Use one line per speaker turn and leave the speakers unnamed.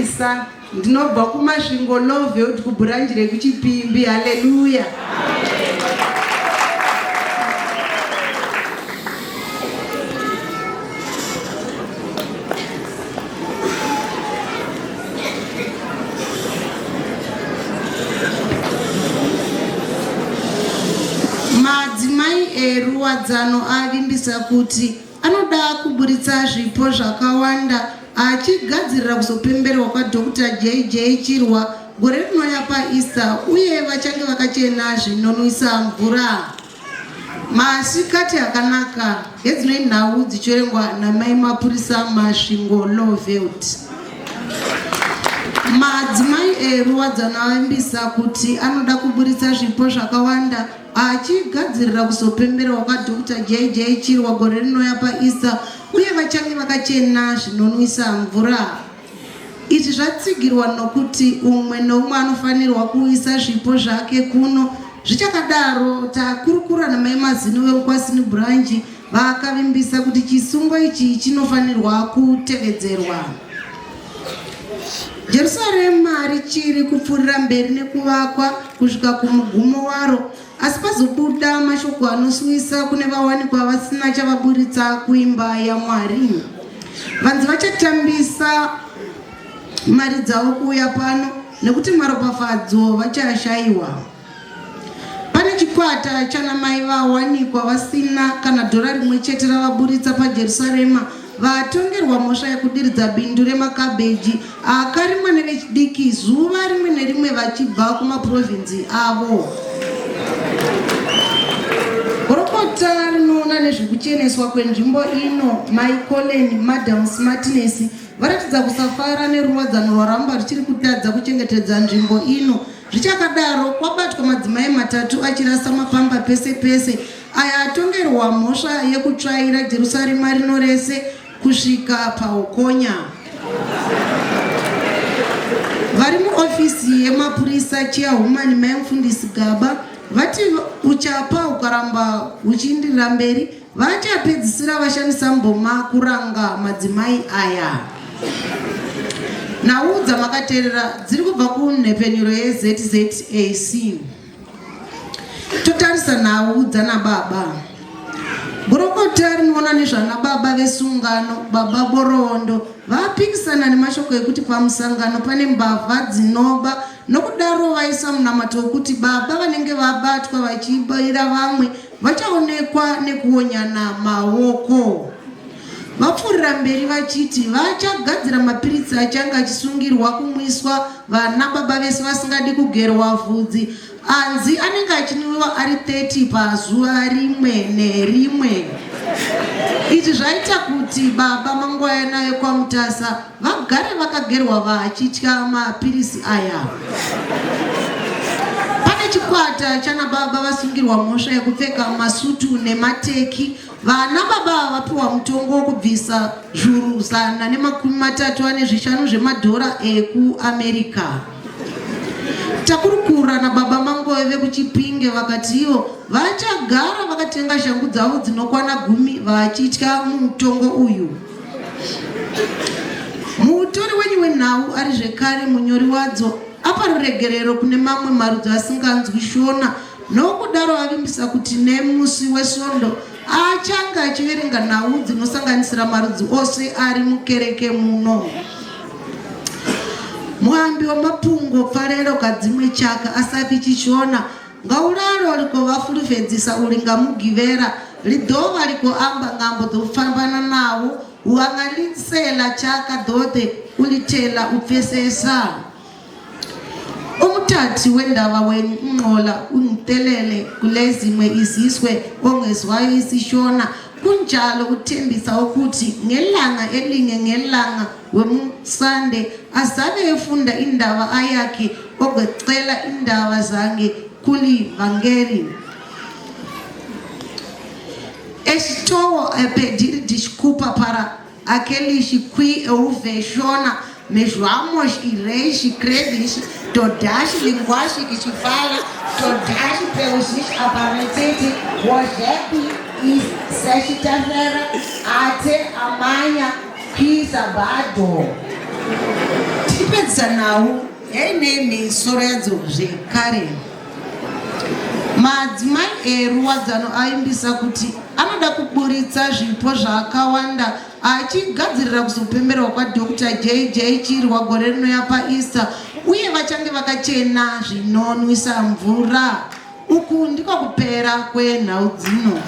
Mapurisa ndinobva kuMasvingo Lowveld kubhuranji rekuChipimbi. Haleluya! Madzimai eruwadzano avimbisa kuti Anoda kuburitsa zvipo zvakawanda achigadzirira kuzopembererwa kwaDoctor JJ Chirwa gore rinouya paEaster uye vachange vakachena zvinonwisa mvura. Masikati akanaka hedzinoi nhau dzichiverengwa namai Mapurisa Masvingo Lowveld. Madzimai eruwadzano avimbisa kuti anoda kuburitsa zvipo zvakawanda Achigadzirira kuzopembererwa kwaDoctor JJ Chirwa gore rinouya paEaster uye vachange vakachena zvinonwisa mvura. Izvi zvatsigirwa nokuti umwe noumwe anofanirwa kuisa zvipo zvake kuno. Zvichakadaro, takurukura naMai Mazino vemuKwasini Branch vakavimbisa kuti chisungo ichi chinofanirwa kutevedzerwa. Jerusarema richiri kupfuurira mberi nekuvakwa kusvika kumugumo waro, asi pazobuda mashoko anosuwisa kune vawanikwa vasina chavaburitsa kuimba yaMwari. Vanzi vachatambisa mari dzavo kuuya pano nekuti maropafadzo vachashayiwa. Pane chikwata chana mai vawanikwa vasina kana dhora rimwe chete ravaburitsa paJerusarema vatongerwa mhosva yekudiridza bindu remakabheji akarimwa nevechidiki zuva rimwe nerimwe vachibva kumapurovhinzi avo. Gurukota rinoona nezvekucheneswa kwenzvimbo ino, Mai Collen Madam Smartness, varatidza kusafara neruwadzano rwaramba ruchiri kutadza kuchengetedza nzvimbo ino. Zvichakadaro, kwabatwa madzimai matatu achirasa mapamba pese pese aya atongerwa mhosva yekutsvaira Jerusarema rino rese kusvika paukonya. Vari muofisi yemapurisa Chairwoman Mai Mufundisi Gaba vati uchapa ukaramba huchiindirira mberi Vachapedzisira vashandisa mboma kuranga madzimai aya. Nhau dzamakateerera dziri kubva kunhepfenyuro yeZZAC. Totarisa nhau dzana baba. Gurukota rinoona nezvana baba vesungano, Baba Borondo, vapikisana nemashoko ekuti pamusangano pane mbavha dzinoba nokudaro vaisa munamato wekuti baba vanenge vabatwa vachibira vamwe Vachaonekwa nekuonyana maoko. Vapfuurira mberi vachiti vachagadzira mapiritsi achange achisungirwa kumwiswa vana baba vese vasingadi kugerwa vhudzi anzi anenge achinwiwa ari 30 pazuva rimwe nerimwe. Izvi zvaita kuti baba Mangwayana vekwaMutasa vagare vakagerwa vachitya mapirisi aya. Pane chikwata chana baba vasungirwa mhosva yekupfeka masutu nemateki. Vana baba ava vapiwa mutongo wekubvisa zvuru 135 zvemadhora ekuAmerica. Takurukura nababa Mangove vekuChipinge vakati ivo vachagara vakatenga shangu dzavo dzinokwana gumi vachitya mutongo uyu. Mutori wenyu wenhau ari zvekare munyori wadzo apa ruregerero kune mamwe marudzi asinganzwi Shona nokudaro avimbisa kuti nemusi weSvondo achange achiverenga nhau dzinosanganisira marudzi ose ari mukereke muno. Muambi wamapungo Pfarelo Kadzimwe Chaka asapi chiShona Ngauralo ri khou vha fulufhedzisa uri nga Mugivhela ḽi ḓo vha ḽi khou amba ṅambo dzo fhambananaho u angalisela tshaka dzoṱhe u litela u pfesesa. Umthathi wendaba wenqola ungitelele kulezimwe izizwe ongezwayo isiShona kunjalo uthembisa ukuthi ngelanga elinye ngelanga wemusande azabe efunda indaba ayakhe ogecela indaba zange kulivangeli Estou a pedir desculpa para aqueles que eu veshona mesvamos ireis credes todas linguagens que se fala todas pelos aparentemente hoje e sexta-feira até amanhã que sábado. Tichipedzisa nhau yaine misoro yadzo zvekare. Madzimai eruwadzano aimbisa kuti anoda kuburitsa zvipo zvakawanda achigadzirira kuzopemberwa kwaDr JJ Chirwa gore rinouya paEaster uye vachange vakachena zvinonwisa mvura. Uku ndiko kupera kwenhau dzino.